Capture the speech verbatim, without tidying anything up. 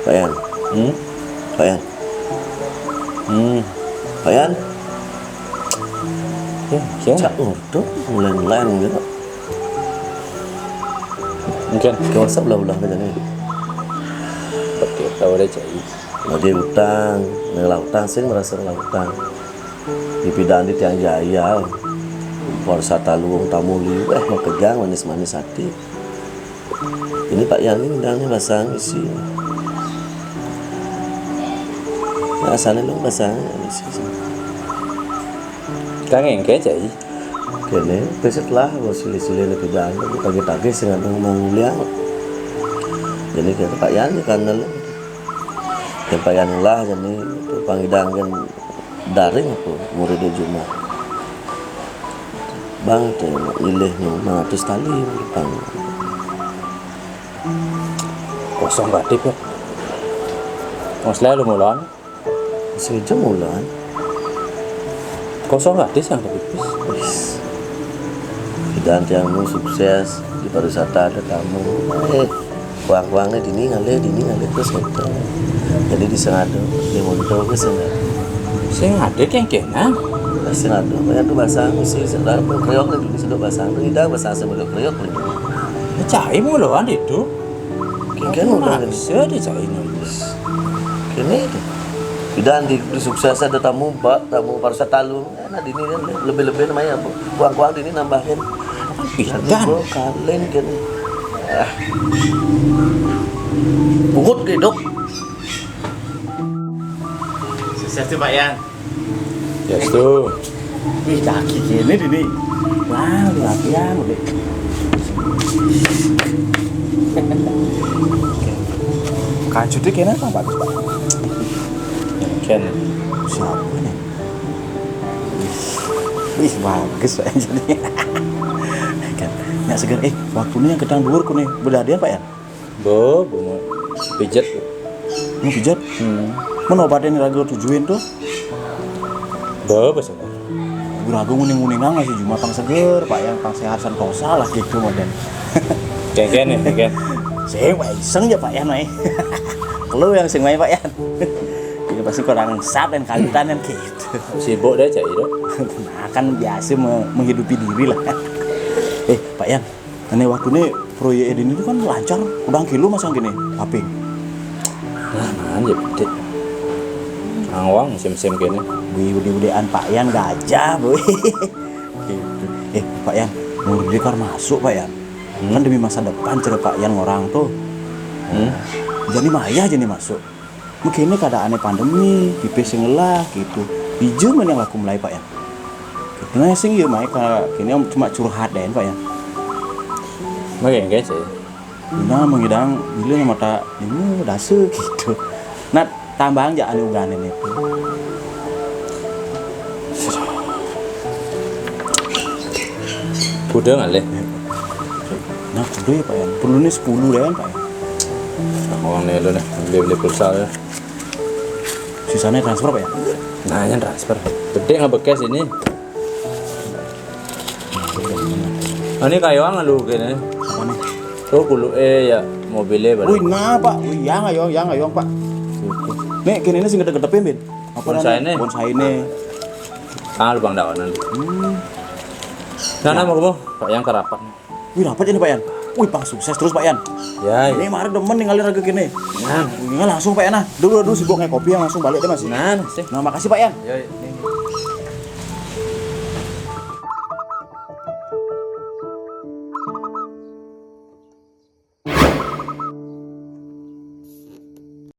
Pak Yan. Hmm? Pak Yan. Hmm. Pak Yan. Ya, ya. Cak urut, ngeleng-ngeleng gitu. Mungkin. Ke WhatsApp lah ulah aja nih. Betul, tahu deh, Cak. Lagi utang, ngelah utang, sing merasa ngelah utang. Di pidan di tiang jaya, Polsek Taluung Tamuli, eh, mau kejang manis-manis hati. Ini Pak Yan ini ngidang nih basang isi. Ya, asalnya lu basang isi. Kang engke, Cai. Kene, peset lah, bos silih-silih lebih banyak, lu kagak tagih sing ada mau nguliang. Jadi kata Pak Yan kan lu. Yang Pak Yan lah, jadi itu pangidang kan daring apa murid di Juma. Bang, teh, ilih nu mangatus tali, Bang. Kosong kadip ya. Wong selalu mulon. Sengaja mulon. Kosong kadis yang pipis. Wis. Dan tiang nu sukses di pariwisata ada tamu. Eh, uang-uangnya dini ngalih, dini ngalih terus gitu. Jadi disengadu, di monto ke sengadu. Sing ada kengkenan. Sengadu, banyak tuh bahasa Inggris, sengadu kriok lagi, sengadu bahasa Inggris, tidak bahasa Inggris kriok lagi. Cai mulon itu. Kengken mulon. Bisa dicai nulis. Kene itu. Pidan di, di sukses ada tamu, Pak, tamu pariwisata lu. Nah, dini kan lebih-lebih namanya apa? Uang-uang dini nambahin. Pidan. Nanti gua kalian kan. Ah. Pungut hidup. Sukses tuh, Pak Yan. Yes tuh. Wih, kaki kene dini. Wah, latihan udah. Kajutnya kene apa bagus, Pak? Ken. Siapa nih? Wih, bagus, Pak. Jadi kan nyak seger. Eh, waktunya yang gedang dhuwur kene. Bedadian, Pak, ya? Bo, bo mau pijet. Mau pijet? Hmm. Mana obatnya ragu tujuin tuh? Bo, pesan. Ragu nguning-nguningan masih cuma pang seger, Pak, yang pang sehat santosa lah gitu model. Kengken ya, kengken. Saya Pak iseng ya, Pak, ya, naik. Kalau yang sing main, Pak, ya. Ini pasti kurang sat dan kawitan kan gitu. Sibuk deh, Cak Ido. Nah, kan biasa me- menghidupi diri lah. Eh, Pak Yan, ini waktu ini proyek ini tuh kan lancar, udah kilo masang gini, tapi Nah, nah, ya gede. Angwang sim-sim kene. Wih, udah-udahan Pak Yan gajah, boy. Gitu. Eh, Pak Yan, murid kar masuk, Pak Yan. Hmm? Kan demi masa depan, cerita Pak Yan orang tuh. Hmm? Jadi maya jadi masuk. Mungkin ini keadaannya pandemi, pipis sing ngelah gitu. Ijem yang laku mulai, Pak Yan. Gitu. Nah, sing iya, Mai, kalau kini cuma curhat deh, Pak Yan. Oke, oke sih. Nah, mengidang bila mata ini dasa gitu. Nah, tambang aja ane uganen itu. Udah ngalih. Nah, udah ya, Pak Yan. Perlu nih sepuluh deh, Pak Yan. Nah, uang nih lo nih, beli-beli pulsa ya. Sisanya transfer, Pak Yan? Nah, yang transfer. Gede nggak bekes ini. Ini kayuang lu kene. Apa nih? Tuh kulu eh ya mobilnya baru. Wih, nah, Pak. Wih, yang ayo, yang ayo, Pak. Nih, kene ini sing gedep-gedepin, Bin. Apa Bonsai namanya? Nih. Bonsai nih. Tangan lubang dawanan. Hmm. Nah, nah, mau Pak Yan kerapat. Wih, rapat ini, Pak Yan. Wih, pang sukses terus, Pak Yan. Ya, ini ya. Marah demen ninggalin raga kene. Nah. Ini langsung, Pak Yan, nah. Dulu, dulu sibuk nge kopi yang langsung balik deh, Mas. Nah, sih. Nah, makasih, Pak Yan. Ya, ya.